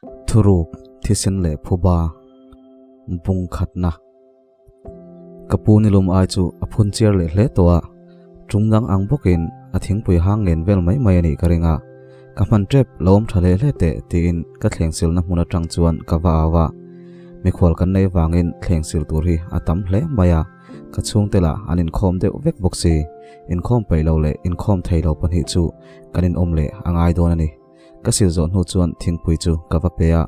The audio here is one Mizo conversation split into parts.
Thuruk, thisen leh phuba bung khatna. Ka pu nilum ai chu a phun chiar leh hle tawh a, tum dang ang bawkin a thingpui hang ngen vel mai mai a nih ka ring a, ka hman tep lo awm tha hle hle teh tiin ka thlengsilna hmun atang chuan ka va au a. Mikhual kan nei vangin thlengsil tur hi a tam hle mai a, ka chhungte lah an inkhawm deuh vek bawk si, inkhawm peih lo leh inkhawm thei lo pahnih chu kan inawm leh a ngai dawn a ni. Ka sil zawh hnu chuan thingpui chu ka va pe a,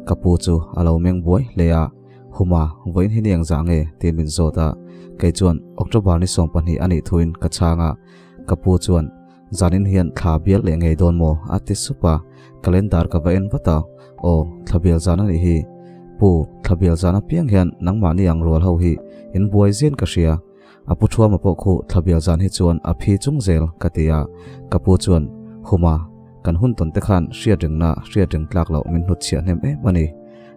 ka pu chu a lo meng buai hle a, Huma, vawiin hi ni engzah nge? tiin min zawt a, kei chuan October ni 20 a nih thuin ka chhang a, ka pu chuan Zanin hian thla bial leh ngei dawn maw? a ti sup a, calendar ka va en vat a, Aw, thla bial zan a nih hi. Pu, thla bial zan apiang hian nangmahni ang rual ho hi in buai zian ka hria. A pu Thuama pawh khu thlabial zan hi chuan a phi chung zel ka ti a, ka pu chuan, Huma, kan hun tawn te khan hriat ringna hriat ring tlak loh min hnut chhiah hnem em a ni.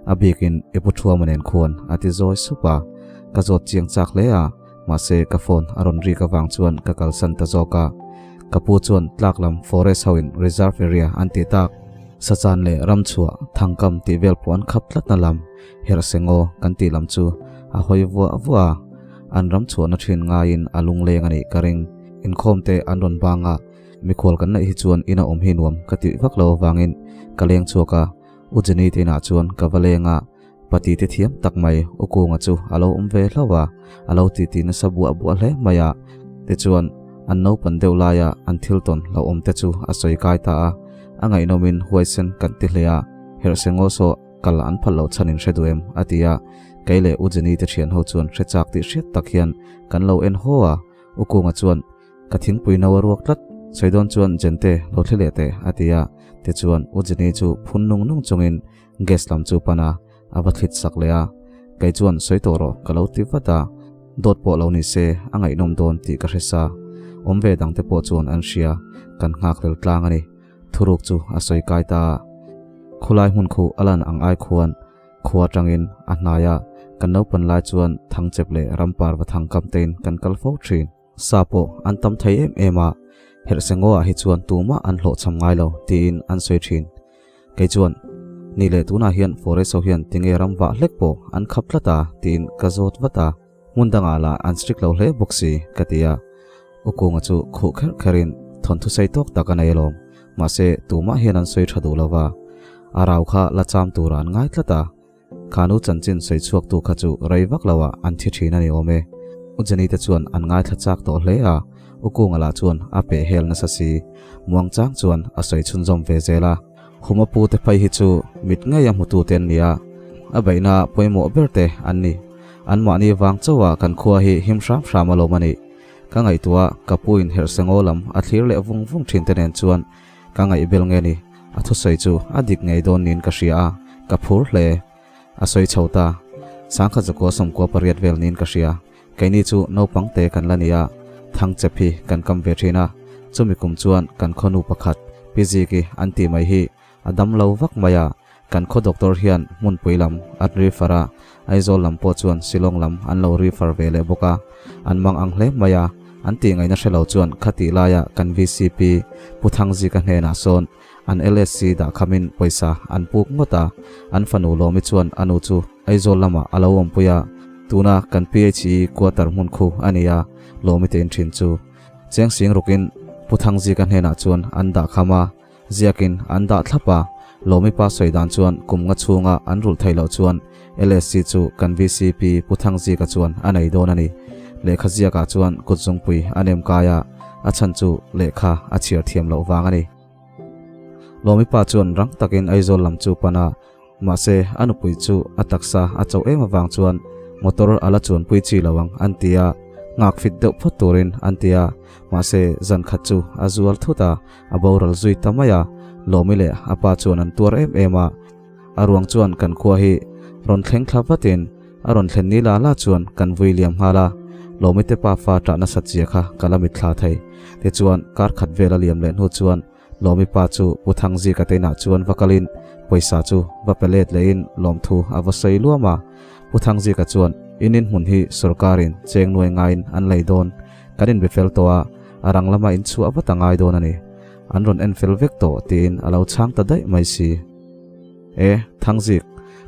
A bikin i pu Thuama nen khuan a ti zawi sup a, ka zawt chiang chak hle a, mahse ka phone a rawn rik avang chuan ka kalsan ta zawk a. Ka pu chuan tlak lam forest ho in reserve area an ti tak, sachan leh ramchhuah thangkam tih vel pawh an khap tlatna lam herhsengaw kan tih lam chu a hawi vuah vuah a. An ram chhuahna thin ngaiin a lungleng a nih ka ring. Inkhawm te an rawn bang a, mikhual kan neih hi chuan ina awm hi nuam ka tih vak lo avangin ka leng chhuak a, U Jenny te inah chuan ka va leng a, pati te thiam tak mai U Kunga chu a lo awm ve hlauh a, a lo titi nasa buah buah hle mai a, tichuan an naupan deuh laia an thil tawn hlauhawm te chu a sawi kai ta a, a ngaihnawmin huaisen kan ti hle a, herhse ngaw saw kal an phal loh chhan in hre duh em? a ti a, kei leh U Jenny te thian ho chuan hre chak tih hriat tak hian kan lo en haw a, U Kunga chuan ka thingpui no a ruak tlat, sawi dawn chuan Jente lo thli leh teh a ti a, tichuan U Jenny chu phun nung nung chungin gas lam chu pan a, a va thlit sak leh a, kei chuan sawi tawh rawh ka lo ti vat a, dawt pawh lo ni se a ngaihnawm dawn tih ka hre sa, awm ve dang te pawh chuan an hria, kan nghakhlel tlang a ni. Thuruk chu a sawi kai ta a. Khulai hmun khu a lan ang ai khuan khua atangin a hnai a, kan naupan lai chuan thangchep leh rampar va thang kam tein kan kal fo thin. Sa pawh an tam thei em em a, Herhsengaw ah hi chuan tumah an hlawhchham ngai lo tiin an sawi thin. Kei chuan, Ni leh tunah hian forest ho hian tinge ram vah hlek pawh an khap tlat a tiin ka zawt vat a. Hmun dangah lah an strict lo hle bawk si, ka ti a. U Kunga chu khuh kherh kherhin thawnthu sei tawk tak a nei alawm. Mahse, tumah hian an sawi tha duh lo va. A rau kha la cham turah an ngai tlat a. Khanu chanchin sawi chhuaktu kha chu rei vak loah an thi thin a ni awm e. U Jenny te chuan an ngaithla chak tawh hle a, U Kunga lah chuan a peh hel nasa si. Muang chang chuan a sawi chhunzawm ve zel a. Huma pu te phei hi chu mit ngei a hmutu te an ni a, a beihna pawimawh ber te an ni. Anmahni vang chauha kan khua hi him hram hram alawm a nih. Ka ngaihtuah ka pu in herhse ngaw lam a thlir leh vung vung thin te nen chuan ka ngaihbel nge ni, a thusawi chu a dik ngei dawn niin ka hria a, ka phur hle. A sawi chho ta. Sangkhat zakua 98 vel niin ka hria. Keini chu naupang te kan la ni a, thangchep hi kan kam ve thin a, chumi kum chuan kan khawnu pakhat Pi Ziki an tih mai hi a dam lo vak mai a, kan khaw doctor hian hmunpui lam an refer a, Aizawl lam pawh chuan Shillong lam an lo refer ve leh bawk a, an mang ang hle mai a, an tih ngaihna hre lo chuan khatih laia kan vcp Pu Thangzika hnenah sawn an LSC dah khamin pawisa an puk ngawt a, an fanu Lawmi chuan a nu chu Aizawl lamah a lo awmpui a, tuna kan PHE quarter hmun khu a ni a, Lawmi te inthin chu cheng sing rukin Pu Thangzika hnenah chuan an dah kham a. Ziakin an dah thlap a, Lawmi pa sawi dan chuan kum nga chhunga an rulh theih loh chuan LSC chu kan vcp Pu Thangzika chuan a nei dawn a ni. Lehkha ziakah chuan kut zungpui a nem kai a, a chhan chu lehkha a chhiar thiam loh vang a ni. Lawmi pa chuan rang takin Aizawl lam chu pan a, mahse a nupui chu a taksa a chauh em avang chuan motor a la chuanpui chi lo ang an ti a, nghak fit deuh phawt turin an ti a, mahse zan khat chu a zual thut a, A boral zui ta mai a, Lawmi leh a pa chuan an tuar em em a. A ruang chuan kan khua hi rawn thleng thla vatin a rawn thlen ni la la chuan kan vui liam nghal a. Lawmi te pa fa ṭah nasat zia kha ka la mitthla thei. Tichuan kar khat vel a liam leh hnu chuan Lawmi pa chu Pu Thangzika te inah chuan va kalin pawisa chu va pe let lehin lawmthu a va sawi luam a. Pu Thangzika chuan in inhmun hi sawrkarin cheng nuai ngaiin an lei dawn kan inbe fel tawh a, a rang lama inchhuah vat a ngai dawn a ni. An rawn en fel vek tawh tiin a lo chhang ta daih mai si. E, Thangzik,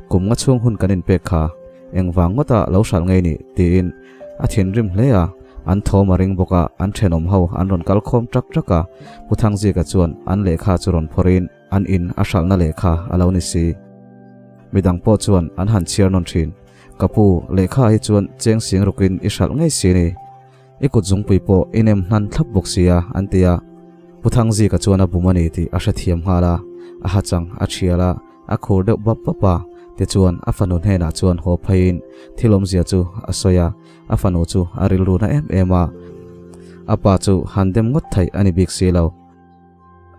kum nga chhung hun kan inpek kha, engvang ngawta lo hralh ngei ni? tiin a thinrim hle a, an thawm a ring bawk a, an thenawm ho an rawn kal khawm ṭak ṭak a, Pu Thangzika chuan an lehkha chu rawn phawrhin an in a hralhna lehkha a lo ni si. Midang pawh chuan an han chhiar nawn ṭhin, Ka pu, lehkha hi chuan cheng sing rukin i hralh ngei si ni. I kut zungpui pawh i nem hnan thlap bawk sia, an ti a. Pu Thangzika chuan a bum a ni tih a hrethiam nghal a, a hachang a thial a, a khur deuh bap bap a. Tichuan, a fanu hnenah chuan haw pheiin thil awmzia chu a sawi a, a fanu chu a rilru na em em a. A pa chu han dem ngawt theih a ni bik si lo.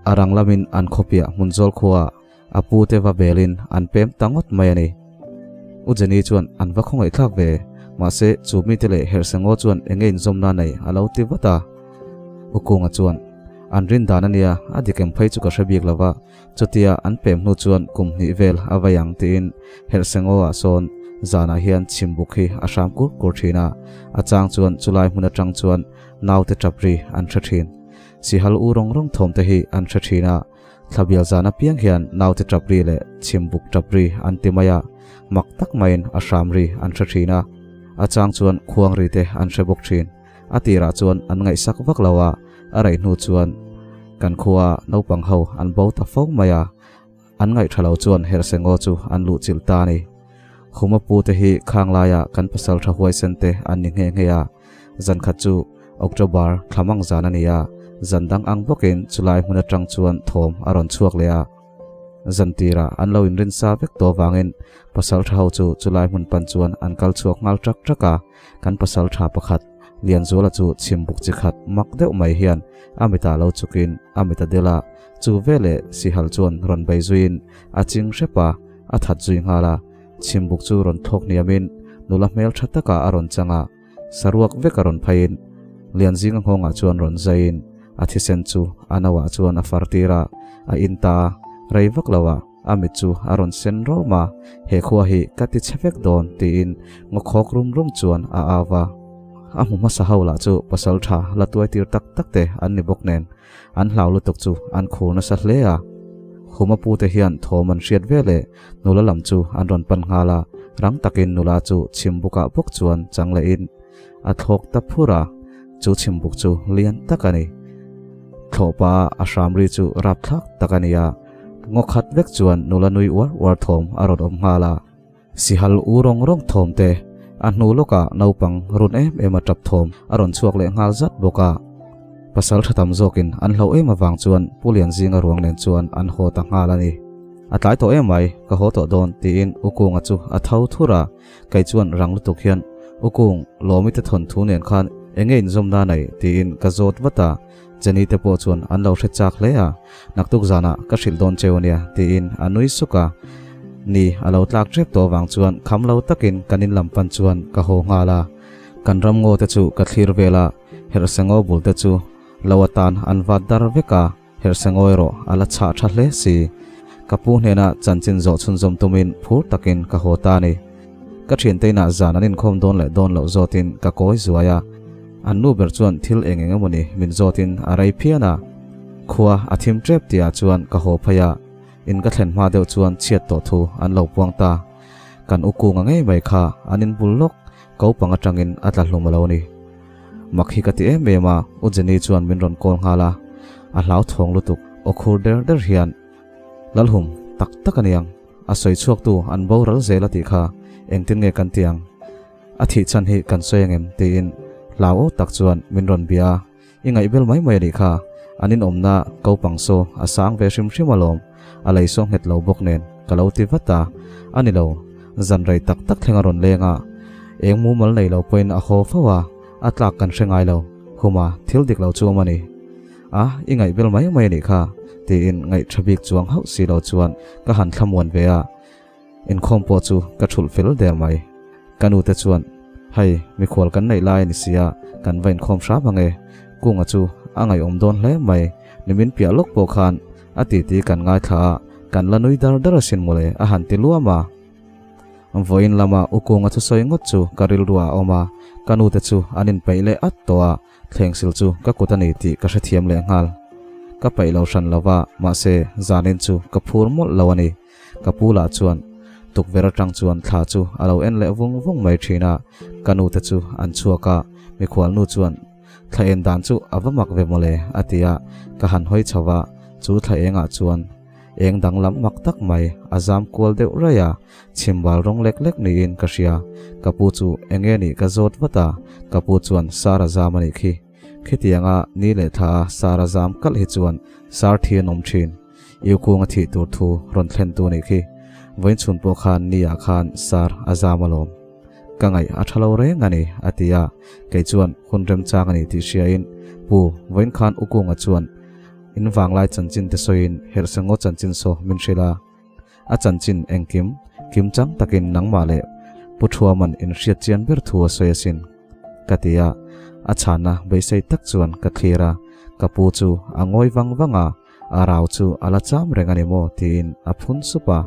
A rang lamin an khawpiah hmun zawl khuaah A pu te va belin an pem ta ngawt mai a ni. U Jenny chuan an va khawngaih thlak ve, mahse chu mite leh Herhsengaw chuan enge inzawmna nei a lo ti vat a. U Kunga chuan, An rin dan a nia, a dik em phei chu ka hre bik lo va, chutia an pem hnu chuan kum hnih vel a vai ang tiin Herhsengaw ah sawn zanah hian chhimbuk hi a hram kur kur thin a, a chang chuan chulai hmun atang chuan naute tap ri an hre thin. Sihal u rawng rawng thawm te hi an hre thin a. Thlabial zan apiang hian naute tap ri leh chhimbuk tap ri an ti mai a, mak tak maiin a hram ri an hre thin a, a chang chuan khuang ri te an hre bawk thin. A tirah chuan an ngaihsak vak lo a, a rei hnu chuan kan khua naupang ho an bo ta fo mai a, an ngaih tha lo chuan Herhsengaw chu an luh chilh ta a ni. Khuma pu te hi khang laia kan pasal tha huaisen te an ni nghe nghe a, Zan khat chu October thla mang zan a ni a, zan dang ang bawkin chulai hmun atang chuan thawm a rawn chhuak leh a. Zan tirah an lo inrin sa vek tawh avangin pasal tha ho chu chulai hmun pan chuan an kal chhuak nghal trak trak a, kan pasal tha pakhat Lianzuala chu chhim buk chi khat mak deuh mai hian a mitah lo chukin a mit a del a, chu veleh Sihal chuan rawn bei zuiin a ching hrep a, a that zui nghal a, chhimbuk chu rawn thlawk hniamin nula hmel tha takah a rawn chang a. Saruak vek a rawn phaiin Lianzinga nghawngah chuan rawn zaiin a thisen chu a nauah chuan a far tir a, a in ta a, rei vak lo ah a mit chu a rawn sen rawm a, he khua hi ka ti chhe vek dawn tiin ngaw khawk rum rum chuan a au va. A hmu hmasa ho lah chu pasal tha la tuai tir tak tak te an ni bawk nen an hlau lutuk chu an khur nasa hle a. Huma pu te hian thawm an hriat ve leh Nula lam chu an rawn pan nghal a, rang takin nula chu chhimbukah bawk chuan chang lehin a thlawk ta phur a, chu chhimbuk chu lian tak a ni. Thlawhpa a hram ri chu rapthlak tak a ni a, ngaw khat vek chuan nula nui uar uar thawm a rawn awm nghal a. Sihal u rawng rawng thawm te, a hnu lawkah naupang run em em a tap thawm a rawn chhuak leh nghal zat bawk a. Pasal tha tam zawkin an hlauh em avang chuan Pu Lianzinga ruang nen chuan an haw ta nghal a ni. A tlai tawh em mai, ka haw tawh dawn, tiin U Kunga chu a tho thur a. Kei chuan rang lutuk hian, U Kung, Lawmi te thawn thu nen khan eng nge inzawm na nei? tiin ka zawt vat a. Jenny te pawh chuan an lo hre chak hle a, Naktuk zanah ka hrilh dawn cheu ania, tiin a nui suk a. Ni, a lo tlak ṭep tawh avang chuan kham lo takin kan in lam pan chuan ka haw nghal a. Kan ram ngaw te chu ka thlir vel a, herhse ngaw bul te chu lo atan an vat dar vek a. Herhse ngawi rawh, a la chhah tha hle si. Ka pu hnena chanchin zawh chhunzawm tumin phur takin ka haw ta a ni. Ka thiante inah zan an inkhawm dawn leh dawn loh zawtin ka kawi zuai a. An nu ber chuan thil eng eng emawni min zawtin a rei phian a. Khua a thim tep tihah chuan ka haw phei a, in ka thlen hma deuh chuan chhiat tawh thu an lo puang ta. Kan u kunga ngei mai kha an inbul lawk ko pang atangin a tla hlum a lo ni. Mak hi ka ti em em a, U Jenny chuan min rawn call nghal a, a hlauthawng lutuk, aw khur der der hian, Lalhum, tak tak a niang, a sawi chhuaktu an boral zel a tih kha, engtin nge kan ti ang? A thih chhan hi kan sawi angem? tiin hlau aw tak chuan min rawn bia a, I ngaihbel mai mai a nih kha, an inawmna ko pang saw a sang ve hrim hrim alawm, a lei saw nghet lo bawk nen ka lo ti vat a, a ni lo, zan rei tak tak thleng a rawn leng a, eng mumal nei lo pawhin a haw fo a, a tlak kan hre ngai lo, Huma thil dik lo chu awm a ni. A, i ngaihbel mai mai a nih kha, tiin ngaih tha bik chuang hauh si lo chuan ka han thlamuan ve a. Inkhawm pawh chu ka thulh fel der mai. Ka nu te chuan, Hei, mikhual kan neih lai a ni sia, kan va inkhawm hram ang e. Kunga chu a ngaihawm dawn hle mai, nimin piah lawk pawh khan a titi kan ngaithla a, kan la nui dar dar asin mawle a han ti luam a. Vawiin lama U Kunga thusawi ngawt chu ka rilru ah a awm a, ka nu te chu an inpeih leh at tawh a, Thlengsil chu ka kut a ni tih ka hrethiam leh nghal. Ka peih lo hran lo va, mahse zanin chu ka phur mawlh lo a ni. Ka pu lah chuan tukverh atang chuan thla chu a lo en leh vung vung mai thin a, ka nu te chu an chhuak a, mikhual nu chuan thla en dan chu a va mak ve mawle a ti a, ka han hawi chho va, chu thla engah chuan eng danglam mak tak mai a zam kual deuh raih a, chhimbal rawng lek lek niin ka hria, ka pu chu enge nih ka zawt vat a, ka pu chuan sar a zam a nih khi. Khitianga ni leh thla a sar a zam kalh hi chuan sar thi an awm thin. Iu kunga thih tur thu rawn thlen tu nih khi. Vawiin chhun pawh khan ni ah khan sar a zam alawm. Ka ngaih a tha lo reng a ni, a ti a. Kei chuan hun remchang a ni tih hriain, Pu, vawiin khan U Kunga chuan in vanglai chanchin te sawiin Herhsengaw chanchin saw min hrilh a. A chanchin engkim, kimchang takin nangmah leh Pu Thuaman in hriat chian ber thu a sawi asin, ka ti a. A chhanna beisei tak chuan ka thlir a, ka pu chu a ngawi vang vang a, a rau chu a la cham reng a ni maw tiin a phun sup a.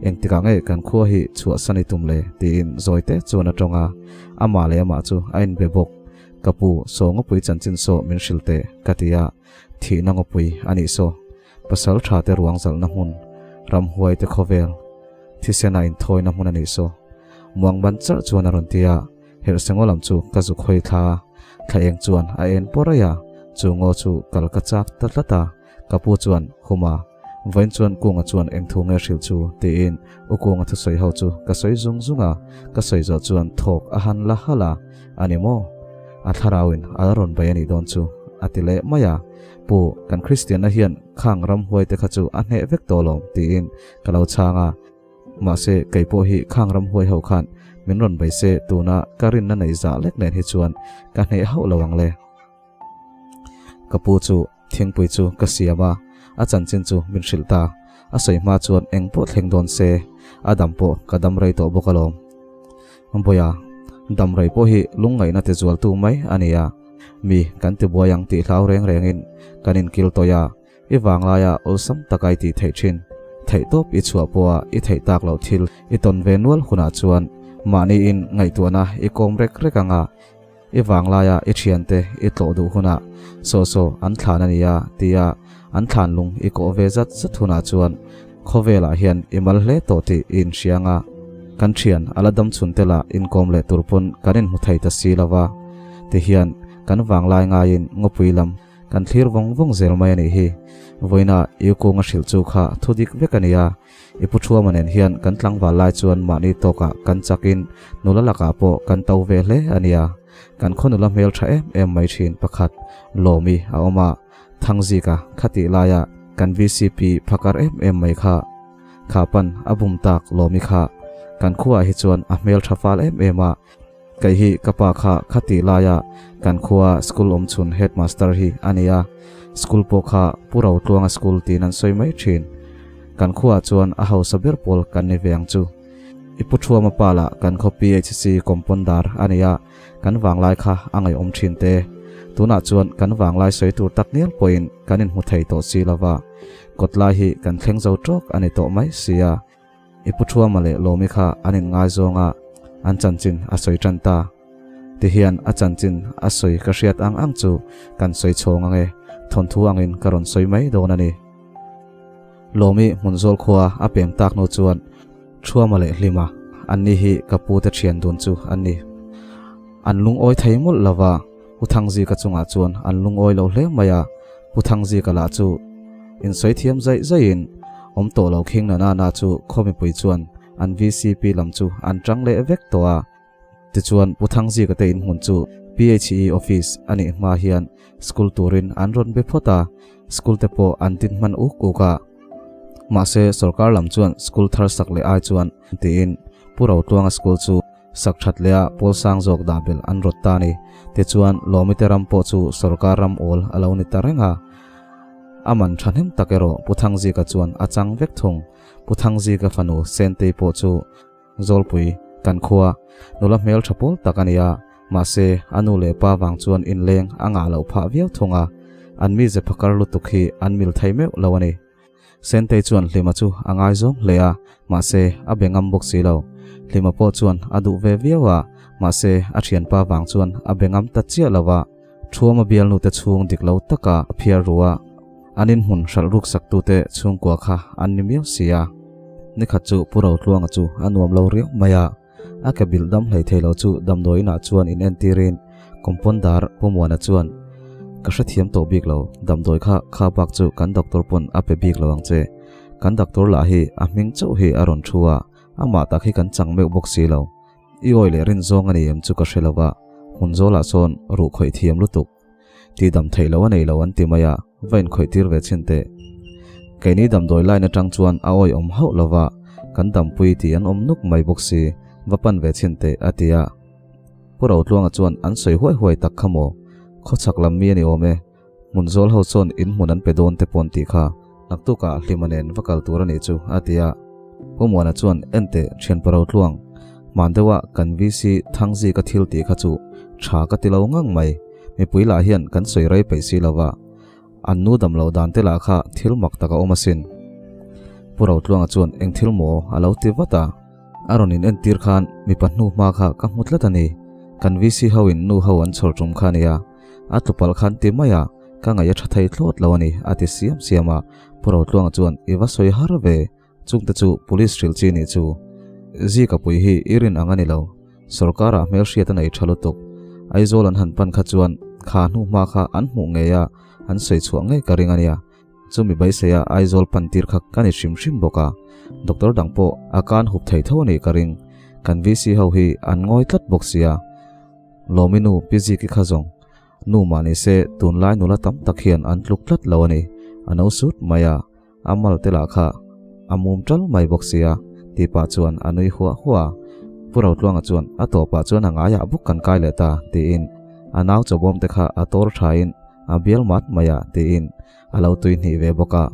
Engtikah nge kan khua hi chhuahsan i tum le tiin zawite chuan a tawng a, amah leh amah chu a inbe bawk. Ka pu, saw ngawpui chanchin saw min hrilh teh, ka ti a, thihna ngawpui a nih saw. Pasal tha te ruang zalhna hmun, ramhuai te khawvel, thisen a inthawina hmun a nih saw. Muang ban charh chuan a rawn ti a, Herhsengaw lam chu ka zuk hawi thla a, thla eng chuan a en pawh raih a, chu ngaw chu kal ka chak ta tlat a, ka pu chuan, Huma, vawiin chuan Kunga chuan eng thu nge hrilh chu? tiin U Kunga thusawi ho chu ka sawi zung zung a, ka sawi zawh chuan thawk a han la halh a, A ni maw? A thlarauin a la rawn bai a nih dawn chu, a ti leh mai a. Pu, kan Kristianna hian khang ramhuaite kha chu a hneh vek tawh lawm, tiin ka lo chhang a. Mahse, kei pawh hi khang ramhuai ho khan min rawn bei se tuna ka rinna nei zah lek nen hi chuan ka hneh hauh lo ang le. Ka pu chu thingpui chu ka siam a, a chanchin chu min hrilh ta. A sawi hma chuan eng pawh thleng dawn se, a dam pawh ka dam rei tawh bawk alawm. Bawiha, dam rei pawh hi lungngaihna ti zualtu mai a ni a. Mi kan ti buai ang tih hlau reng rengin kan inkil tawih a, i vanglaia awlsam taka i tih theih thin. Theihtawp i chhuah pawha i theih tak loh thil i tawn ve nual hunah chuan mahniin ngaihtuahna i kawm rek rek ang a, i vanglaia i thiante i tlawh duh hunah saw saw an thlan a nia tia an thlan lung i kawh ve zat zat hunah chuan khawvelah hian i mal hle tawh tih i inhria ang a. Kan thian a la dam chhun te lah inkawm leh tur pawn kan inhmu thei ta si lo va, tihian kan vanglai ngaiin ngawpui lam kan thlir vawng vawng zel mai a nih hi. Vawiina i kunga hrilh chu kha thu dik vek a ni a, i pu Thuama nen hian kan tlangval lai chuan mahni tawkah kan chakin nula lakah pawh kan to ve hle a nia. Kan khaw nula hmel tha em em mai thin pakhat Lawmi a awm a, Thangzika khatih laia kan vcp phakar em em mai kha. Kha pan a bum tak Lawmi kha kan khuaah hi chuan a hmel tha fal em em a, kei hi ka pa kha kha tih laia kan khua school awm chhun headmaster hi a ni a, school pawh kha Pu Rotluanga school tiin an sawi mai thin. Kan khuaah chuan a hausa ber pawl kan ni ve ang chu. I pu Thuama pa lah kan khaw PHC compounder a ni a, kan vanglai kha a ngaihawm thin te. Tunah chuan kan vanglai sawi tur tak ngial pawhin kan inhmu thei tawh si lova. Kawtlai hi kan thleng zo tawk a ni tawh mai sia. I pu Thuama leh Lawmi kha an inngaizawng a, an chanchin a sawi tan ta. Tihian a chanchin a sawi ka hriat ang ang chu kan sawi chhawng ang e, thawnthu angin ka rawn sawi mai dawn a ni. Lawmi hmun zawl khua a pem tak hnu chuan Thuama leh Hlima an ni hi ka pu te thian dun chu an ni. An lungawi thei mawlh lo va, Pu Thangzika chungah chuan an lungawi lo hle mai a, Pu Thangzika lah chu insawi thiam zaih zaihin awm tawh lo khing na na na chu khaw mipui chuan an vcp lam chu an tang leh vek tawh a. Tichuan Pu Thangzika te inhmun chu PHE office a nih hma hian school turin an rawn be phawt a, school te pawh an din hman uk uk a. Mahse sorkar lam chuan school thar sak leh ai chuan tiin Pu Rotluanga school chu Sak that leh a pawl sang zawk dah belh an rawt ta a ni. Tichuan, Lawmite ram pawh chu sorkar ram awl a lo ni ta reng a. A man thahnem tak erawh Pu Thangzika chuan a chang vek thung. Pu Thangzika fanu Sentei pawh chu Zawlpui kan khua nula hmel tha pawl tak a ni a, mahse a nu leh pa vang chuan inleng a ngah loh phah viau thung a. An mize phakar lutuk hi an mil thei meuh lo a ni. Sentei chuan Hlima chu a ngaizawng hle a, mahse a be ngam bawk si lo. Hlima pawh chuan a duh ve viau a, mahse a thianpa vang chuan a be ngam ta chiah lo a. Thuama bialnute chhung dik lo taka a phiar ru a, an inhmun hralh ruk saktute chhungkua kha an ni miau si a. Nikhat chu Pu Rotluanga chu a nuam lo riau mai a, a ke bilh dam hlei thei lo chu damdawiin ah chuan in entirin Compounder Pu Muana chuan, Ka hrethiam tawh bik lo, damdawi kha kha bak chu kan doctor pawn a pe bik lo ang che. Kan doctor lah hi a hming chauh hi a rawn thu a, amah tak hi kan chang meuh bawk si lo. I awi leh rin zawng a ni em chu ka hre lo va, hmun zawlah sawn ruh khawih thiam lutuk. Ti dam theih lo a nei lo an ti mai a, va inkhawih tir ve chhin teh. Keini damdawi line atang chuan a awi awm hauh lo va, kan dampui tih an awm nuk mai bawk si, va pan ve chhin teh a ti a. Pu Rotluanga chuan an sawi huai huai tak kha maw? Khawchhak lam mi a ni awm e. Hmun zawl ho chuan in hmun an pe dawn te pawn tih kha naktukah Hlima nen va kal tur a nih chu a ti a. Pu Muana chuan enteh thianpa Rotluang, hman deuha kan VC Thangzi ka thil tih kha chu tha ka ti lo ngang mai, mipui lah hian kan sawi rei peih si lo va, an nu dam loh dan te lah kha thil mak tak a awm asin. Pu Rotluanga chuan eng thil maw a lo ti vat a. A rawn in entir khan mipa hnu hma kha ka hmu tlat a ni. Kan VC ho in nu ho an chhawr tum kha a nia. A tlupalh khan ti mai a, ka ngaih a tha thei thlawt lo a ni, a ti siam siam a. Pu Rotluanga chuan, I va sawi har ve, chungte chu police hrilh chi nih chu. Zika pui hi i rin ang a ni lo. Sorkar ah hmelhriat a nei tha lutuk. Aizawl an han pan kha chuan kha hnu hma kha an hmuh ngei a, an sawi chhuah ngei ka ring a nia. Chumi beiseia Aizawl pan tir kha ka ni hrim hrim bawk a, doctor dang pawh a kan hup thei tho a nih ka ring. Kan VC ho hi an ngawi tlat bawk sia. Lawmi nu Pi Ziki kha zawng nu mah ni se tunlai nula tam tak hian an tluk tlat lo a ni. A no sut mai a, a mal te lah kha a mum tal mai bawk sia tih pah chuan a nui huah huah a. Pu Rotluanga chuan a tawpah chuan a ngaiah bawk kan kai leh ta tiin a nau chawbawm te kha a tawr thain a bial mat mai a tiin A lo tui hnih ve bawk a,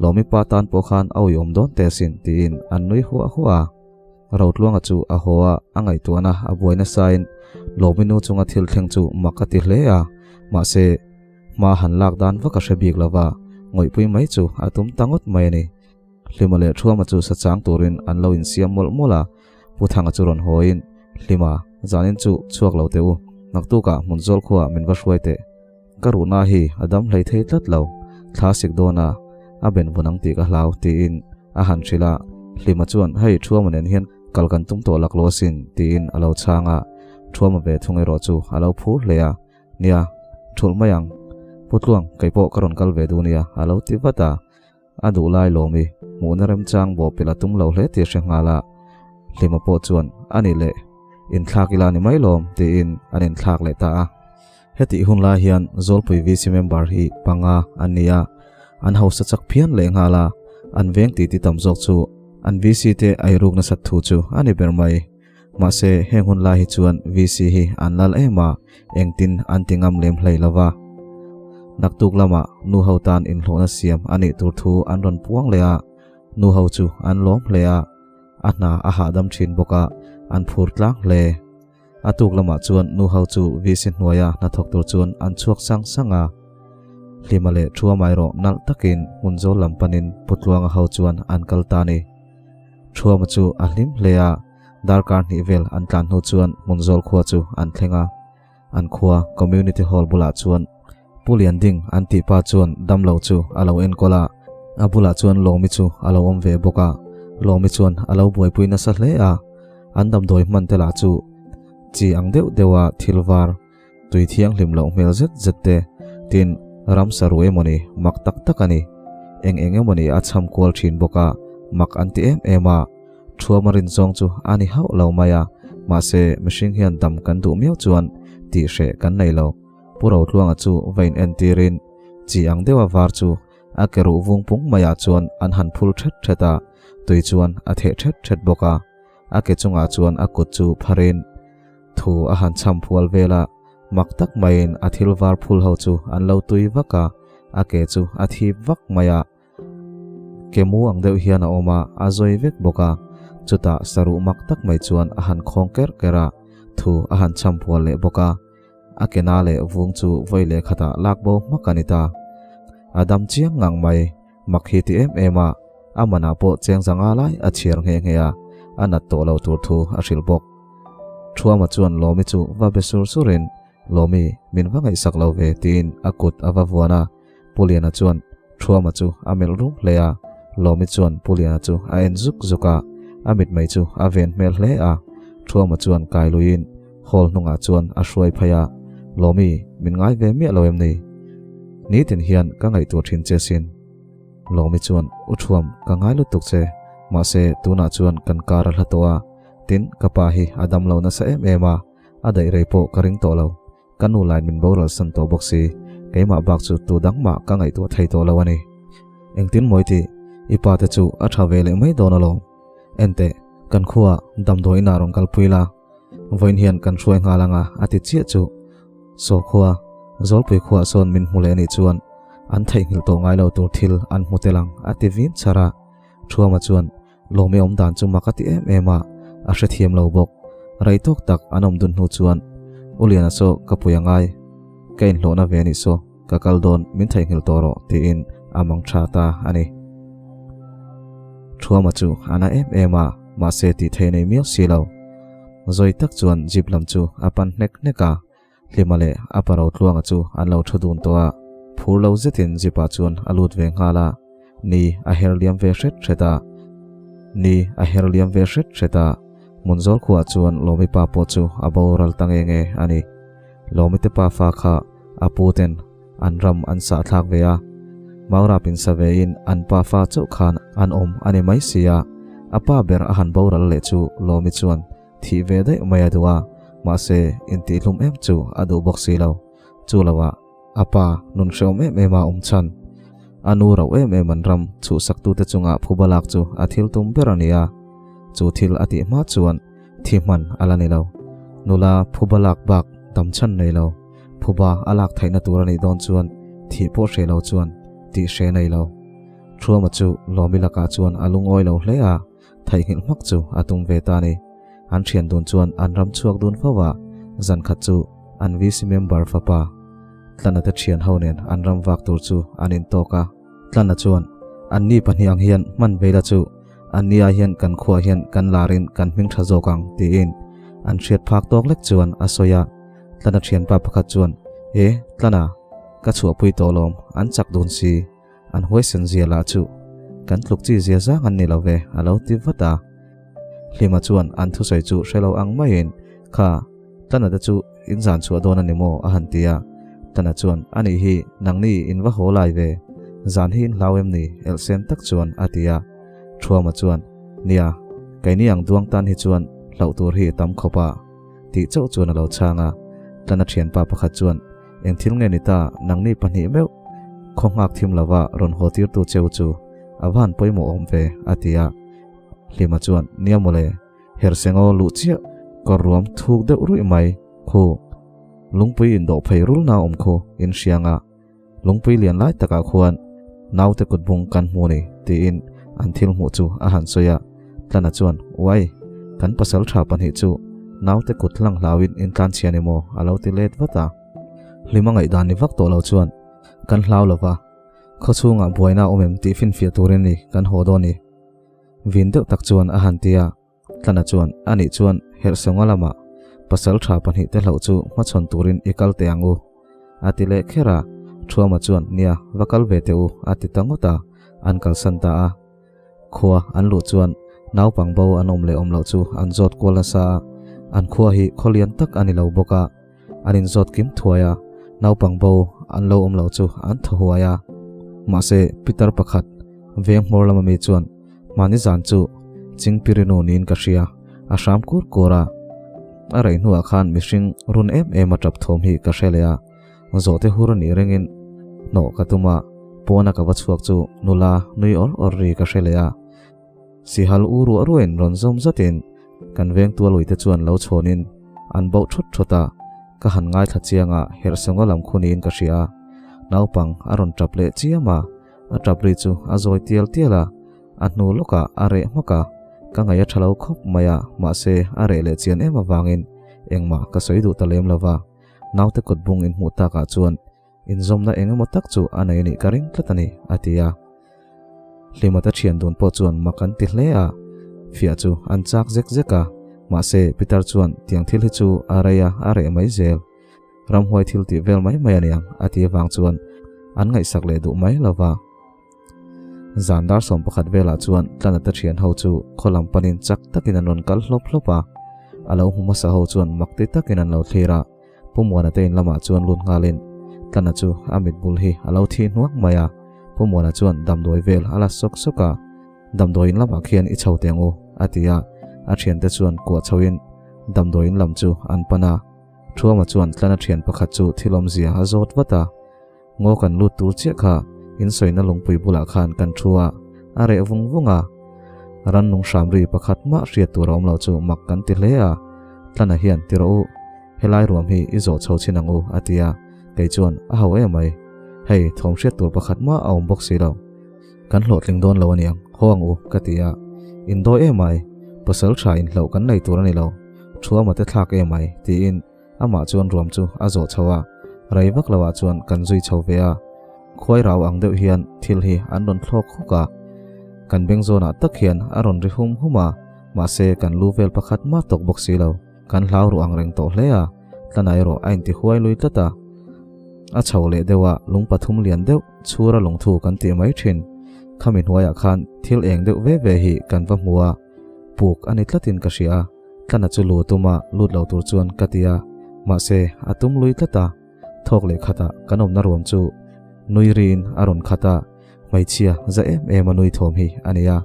Lawmi pa tan pawh khan a uiawm dawn teh asin tiin an nui huah huah a. Rotluanga chu a haw a, a ngaihtuahna a buai nasain Lawmi nu chunga thil thleng chu mak a ti hle a, mahse hma han lak dan vak a hre bik lo va, ngawihpui mai chu a tum ta ngawt mai a ni. Hlima leh Thuama chu sa chang turin an lo insiam mawlh mawlh a, Pu Thanga chu rawn hawiin, Hlima, zanin chu chhuak lo teh u, naktukah hmun zawl khuaah min va hruai teh. Ka ruhna hi a dam hlei thei tlat lo, thla sik dawn a, a ben vun ang tih ka hlau, tiin a han hrilh a. Hlima chuan, Hei, Thuama nen hian kal kan tum tawh laklawh asin, tiin a lo chhang a. Thuama ve thung erawh chu a lo phur hle a, Nia, thulh mai ang. Pu Tluang, kei pawh ka rawn kal ve duh nia, a lo ti vat a. A duh lai lawm i, hmuhna remchang bawhpelh a tum lo hle tih a hre nghal a. Hlima pawh chuan, A nih leh, inthlak ila ni mai lawm, tiin an inthlak leh ta a. Hetih hun lai hian Zawlpui VC member hi panga an ni a, an hausa chak phian leh nghal a, an veng titi tam zawk chu an VC te eiruk nasat thu chu a ni ber mai. Mahse, heng hun lai hi chuan VC hi an lal em a, engtin an ti ngam lem hlei lo va. Naktuk lamah nu ho tan inhlawhna siam a nih tur thu an rawn puang leh a, nu ho chu an lawm hle a, a hna a hahdam thin bawk a, an phur tlang hle. A tuk lamah chuan nu ho chu VC hnuaia hnathawk tur chuan an chhuak sang sang a. Hlima leh Thuamai rawh nalh takin hmun zawl lam panin Pu Tluanga ho chuan an kal ta a ni. Thuama chu a hlim hle a, darkar hnih vel an tlan hnu chuan hmun zawl khua chu an thleng a. An khua Community Hall bulah chuan Pu Lianding an tih pa chuan damlo chu a lo enkawl a, a bulah chuan Lawmi chu a lo awm ve bawk a. Lawmi chuan a lo buaipui nasa hle a, an damdawi hman te lah chu chi ang deuh deuha thil var, tui thianghlim loh hmel zet zet te, tin, ramsa ru emawni mak tak tak a ni. Eng eng emawni a chham kual thin bawk a, mak an ti em em a. Thuama rin zawng chu a ni hauh lo mai a, mahse mihring hian dam kan duh miau chuan tih hreh kan nei lo. Pu Rotluanga chu va in entirin chi ang deuha var chu a ke ruh vung pung maiah chuan an han phul thet thet a, tui chuan a theh thet thet bawk a. A ke chungah chuan a kut chu pharin thu a han chham phual vel a, mak tak maiin a thil var phul ho chu an lo tui vak a, a ke chu a thip vak mai a. Ke mu ang deuh hian a awm a, a zawi vek bawk a. Chutah saruh mak tak mai chuan a han khawng kerh kerh a, thu a han chham phual leh bawk a. A ke na leh vung chu vawi leh khatah lak bo hmak a ni ta. A dam chiang ngang mai, mak hi ti em em a, a manah pawh cheng zanga lai a chhiar nghe nghe a, a nat tawh lo tur thu a hrilh bawk. Thuama chuan Lawmi chu va be sur surin, Lawmi, min va ngaihsak lo ve, tiin a kut a va vuan a. Pu Liana chuan Thuama chu a melh rum hle a. Lawmi chuan Pu Liana chu a en zuk zuk a, a mitmei chu a ven hmel hle a. Thuama chuan kai luiin hall hnungah chuan a hruai phei a, Lawmi, min ngai ve miah lo em ni? Nitin hian ka ngaihtuah thin che sin. Lawmi chuan, U Thuam, ka ngai lutuk che. Mahse, tunah chuan kan kar a hla tawh a, tin, ka pa hi a dam lo nasa em em a, a daih rei pawh ka ring tawh lo. Ka nu lain min boral san tawh bawk si, keimah bak chu tu dang mah ka ngaihtuah thei tawh lo a ni. Engtin mawi tih, i pa te chu a tha ve leh mai dawn alawm. Enteh, kan khuaah damdawi inah rawn kalpui la, vawiin hian kan hruai nghal anga a ti chiah chu. Saw khua, Zawlpui khuaah sawn min hmu leh anih chuan an theihnghilh tawh ngai lo tur thil an hmu tel ang a ti vin char a. Thuama chuan Lawmi awm dan chu mak a ti em em a, a hrethiam lo bawk. Rei tawk tak an awm dun hnu chuan U Liana saw ka pui a ngai, ka inhlawhna ve anih saw ka kal dawn min theihnghilh tawh rawh tiin a mang tha ta a ni. Thuama chu a na em em a, mahse tih thei nei miau si lo. Zawi tak chuan jeep lam chu a pan hnek hnek a, Hlima leh a pa Rotluanga chu an lo thu dun tawh a, phur lo zetin jeep ah chuan a lut ve nghal a, ni a her liam ve hret hret a, ni a her liam ve hret hret a, Hmunzawl khuaah chuan Lawmi pa pawh chu a boral ta nge nge a ni. Lawmi te pa fa kha a pu ten an ram an sah thlak ve a, Maurap in sa ve in an pa fa chauh khan an awm a ni mai si a, a pa ber a han boral leh chu Lawmi chuan Thih ve daih mai a duh a, mahse intihhlum em chu a duh bawk si lo. Chu loah a pa nun hreawm em em a awm chhan. A nu rauh em em an ram chhuhsaktute chunga phuba lak chu a thil tum ber a ni a, chu thil a tih hma chuan thi hman a la ni lo. Nula phuba lak bak dam chhan nei lo, phuba a lak theihna tur a nih dawn chuan thih pawh hre lo chuan tih hre nei lo. Thuama chu Lawmi lakah chuan a lungawi lo hle a. Theihnghilh hmak chu a tum ve ta a ni. An thian dun chuan an ram chhuak dun fo a, zan khat chu an VC member fapa Tlana te thian ho nen an ram vak tur chu an intawk a. Tlana chuan, Anni pahnih ang hian hman veila chu anni ai hian kan khuah hian kan larin kan hming tha zawk ang tiin an hriat phak tawk lek chuan a sawi a. Tlana thianpa pakhat chuan, E, Tlana, ka chhuahpui tawh lawm, an chak dun si. An huaisen zia lah chu kan tluk chi zia zang an ni lo ve a lo ti vat a. Hlima chuan an thusawi chu hre lo ang maiin, Kha, Tana te chu in zan chhuah dawn a ni maw? a han ti a. Tana chuan, A nih hi, nangni in va haw lai ve. Zan hi in hlau em ni? Elhsen tak chuan a ti a. Thuama chuan, Nia, keini ang duang tan hi chuan hlauh tur hi tam khawp a, tih chauh chuan a lo chhang a. Tana thianpa pakhat chuan, Eng thil nge ni ta, nangni pahnih meuh khaw nghak thim lova rawn haw tirtu cheu chu a va han pawimawh awm ve, a ti a. Hlima chuan, Nia mawle, Hersengaw luh chiah kawr ruam thuk deuh ruih mai khu, lungpui indawh phei rulna awm khu in hriang a, lungpui lian lai takah khuan naute kutbung kan hmu ni, tiin an thil hmuh chu a han sawi a. Tlana chuan, Uai, kan pasal tha pahnih chu naute kut hlang hlauin in tlanchhia ni maw? a lo ti let vat a. Hlima ngaihdan ni vak tawh lo chuan, Kan hlau lo va, khaw chhungah buaina a awm em tih finfiah turin ni kan haw dawn ni. Vin deuh tak chuan a han ti a. Tlana chuan, Anih chuan Herhsawnga lamah pasal tha pahnih te hlauh chu hmachhawn turin i kal teh ang u. A ti leh kher a. Thuama chuan, Nia, va kal ve teh u, a ti ta ngawt a. An kalsan ta a. Khua an luh chuan naupang bo an awm leh awm loh chu an zawt kual nasa a, an khua hi khaw lian tak a ni lo bawk a, an inzawt kim thuai a, naupang bo an lo awm loh chu an thaw huai a. Mahse, Peter pakhat veng hmawr lama mi chuan hmani zan chu Chingpirinu niin ka hria, a hram kur kur a, a rei hnuah khan mihring run em em a tap thawm hi ka hre leh a, Zawhte hur a nih ringin hnawh ka tum a, pawna ka va chhuak chu nula nui awr awr ri ka hre leh a. Sihal u ruah ruahin rawn zawm zatin kan veng tualuite chuan lo chhawnin an bauh thawt thawt a, ka han ngaithla chiang a, herhsawnga lam khu niin ka hria a. Naupang a rawn tap leh chiam a, a tap ri chu a zawi tial tial a, a hnu lawkah a reh hmak a, ka ngaih a tha lo khawp mai a, mahse a reh leh chian em avangin engmah ka sawi duh ta lem lo va. Naute kut bung inhmuh takah chuan inzawmna eng emaw tak chu a nei a nih ka ring tlat a ni, a ti a. Hlimata thian dun pawh chuan mak an ti hle a, fiah chu an chak zek zek a, mahse Peter chuan tiang thil hi chu a rei a, a reh mai zel. Ramhuai thil tih vel mai mai a niang, a ti avang chuan an ngaihsak leh duh mai lo va. Zan dar 11 velah chuan Tlanata thian ho chu khaw lam panin chak takin an rawn kal hlawp hlawp a. A lo hmu hmasa ho chuan mak ti takin an lo thlir a. Pu Muana te in lamah chuan lut nghalin Tlana chu a mit bul hi a lo thi hnuak mai a. Pu Muana chuan damdawi vel a la sawk sawk a. Damdawiin lamah khian i chho teng u, a ti a. A thiante chuan kuah chhoin damdawiin lam chu an pan a. Thuama chuan Tlana thian pakhat chu thil awmzia a zawt vat a. Ngaw kan lut tur chiah kha insawina lungpui bulah khan kan thu a, a reh vung vung a. Rannung hram ri pakhat mah hriat tur a awm loh chu mak kan ti hle a. Tlana hian ti rawh u, helai ruam hi i zawh chho chhin ang u, a ti a. Kei chuan a ho em mai. Hei, thawm hriat tur pakhat mah a awm bawk si lo. Kan hlawhtling dawn lo aniang, haw ang u, ka ti a. Indawi em ai, pasal tha inhloh kan nei tur a ni lo, thuama te thlak em ai, tiin Amah chuan ruam chu a zawh chho a, rei vak loah chuan kan zui chho ve a. Khuai rau ang deuh hian thil hi an rawn thlawk huk a, kan beng zawnah tak hian a rawn ri hum hum a, mahse kan lu vel pakhat mah tawk bawk si lo. Kan hlau ruh ang reng tawh hle a, tlana erawh a inti huai lui tlat a. A chho leh deuh a, lung pathum lian deuh chhura lungthu kan tih mai thin. Khami hnuaiah khan thil eng deuh ve ve hi kan va hmu a, puk a ni tlatin ka hria. Tlana chu lu tuma lut lo tur chuan ka ti a, mahse a tum lui tlat a, thawk leh khatah kan awmna ruam chu nui riin a rawn khat a, hmeichhia za em em a nui thawm hi a ni a.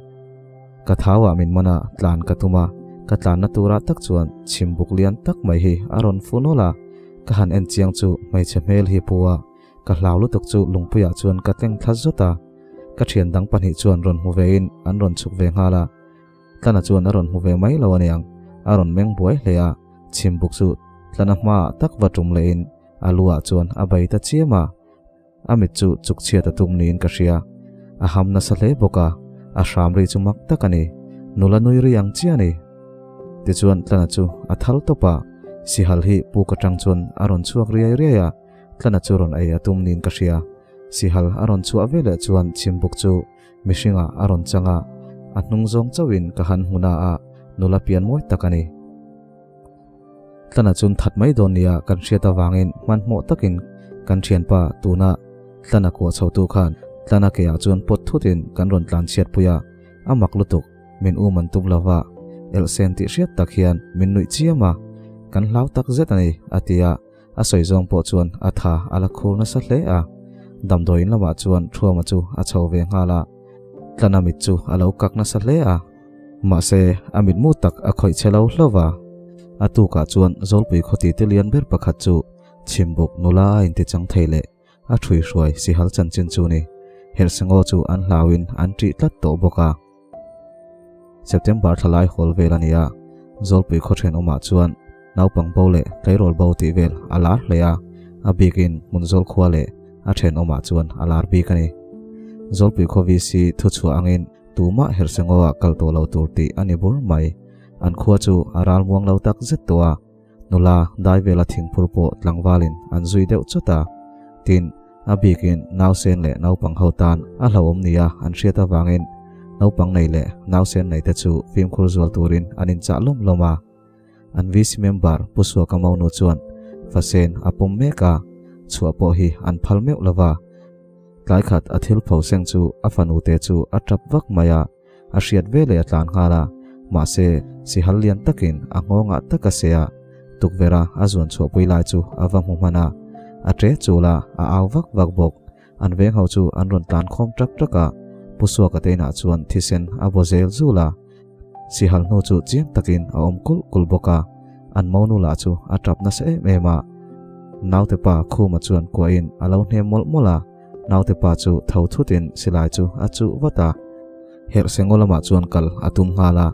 Ka thauah min man a, tlan ka tum a, ka tlanna turah tak chuan chhim buk lian tak mai hi a rawn fu nawlh a, ka han en chiang chu hmeichhe hmel hi pu a, ka hlau lutuk chu lungpuiah chuan ka tleng thla zawt a, ka thian dang pahnih chuan rawn hmu vein an rawn chhuk ve nghal a. Tlana chuan a rawn hmu ve mai lo aniang, a rawn meng buai hle a, chhim buk chu Tlana hmaah tak va tum lehin a lu ah chuan a bei ta chiam a, a mit chu chuk chhiat a tum niin ka hria, a ham nasa hle bawk a, a hram ri chu mak tak a ni, nula nui ri ang chiah a ni. Tichuan Tlana chu a thal tawp a, sihal hi puk atang chuan a rawn chhuak riai riai a, Tlana chu rawn ei a tum niin ka hria, sihal a rawn chhuah veleh chuan chhim buk chu Mihringah a rawn chang a, a hnung zawng chauhin ka han hmu na a, nula pian mawi tak a ni. Tlana chun that mai dawn nia kan hriat avangin hmanhmawh takin kan thianpa tuna Tlana kuah chhotu khan Tlana keah chuan pawt thutin kan rawn tlan chhiatpui a, a mak lutuk, min um an tum lova, elhsen tih hriat tak hian min nuih chiam a, kan hlau tak zet a ni, a ti a. A sawi zawng pawh chuan a tha a la khur nasa hle a, damdawiin lamah chuan Thuama chu a chho ve nghal a, Tlana mit chu a lo kak nasa hle a, mahse a mitmu tak a khawih che lo hlauh va. A tukah chuan Zawlpui khawti te lian ber pakhat chu Chhimbuk nula a intichang thei leh a ṭhuihruai sihal chanchin chu ni. Herhsengaw chu an hlauin an ṭih tlat tawh bawk a. September thlalai hawl vel a ni a, Zawlpui khaw ṭhenawmah chuan naupang bo leh tleirawl bo tih vel a lar hle a, a bikin Hmunzawl khua leh a ṭhenawmah chuan a lar bik a ni. Zawlpui khaw VC thuchhuah angin tumah Herhsengaw-ah kal tawh lo tur tih a ni bur mai. An khua chu a ral muang lo tak zet tawh a. Nula dai vela thingphur pawh tlangvalin an zui deuh chawt a, tin, a bikin nausen leh naupang ho tan a hlauhawm nia an hriat avangin naupang nei leh nausen nei te chu fimkhur zual turin an inchah lawm lawm a. An VC member Pu Suaka Monu chuan fasen a pawm mek a, chhuah pawh hi an phal meuh lova. Tlai khat a thil pho seng chu a fanu te chu a tap vak mai a. A hriat ve leh a tlan nghal a, mahse sihal lian takin a nghawngah tak a seh a, tukverha a zuan chhuahpui lai chu a va hmu hman a, a ṭe chul a, a au vak vak bawk. An veng ho chu an rawn tlan khawm ṭak ṭak a, Pu Suaka te inah chuan thisen a vaw zel zul a, sihal hnu chu chiang takin a awm kulh kulh bawk a, an monu lah chu a ṭap nasa em em a, naute pa Khuma chuan kuahin a lo hnem mawlh mawlh a. Naute pa chu tho thutin silai chu a chuh vat a, Herhsengaw lamah chuan kal a tum nghal a.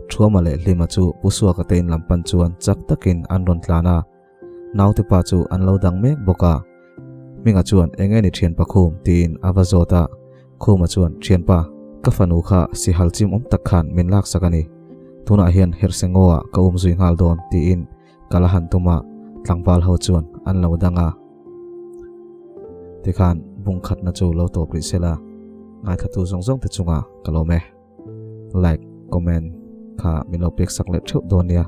Thuama leh Hlima chu Pu Suaka te in lam pan chuan chak takin an rawn tlan a, naute pa chu an lo dang mek bawk a. Hminga chuan eng nge ni thianpa Khum tiin a va zawt a, Khuma chuan thianpa, ka fanu kha sihal chim awm tak khan min laksak a ni, tunah hian Herhsengaw ah ka um zui nghal dawn tiin Kal a han tum a, tlangval ho chuan an lo dang a. Tikhan bung khatna chu lo tawp rih sela, ngaithlatu zawng zawng te chunga ka lawm e. Like, comment kha min lo pek sak leh theuh dawn nia.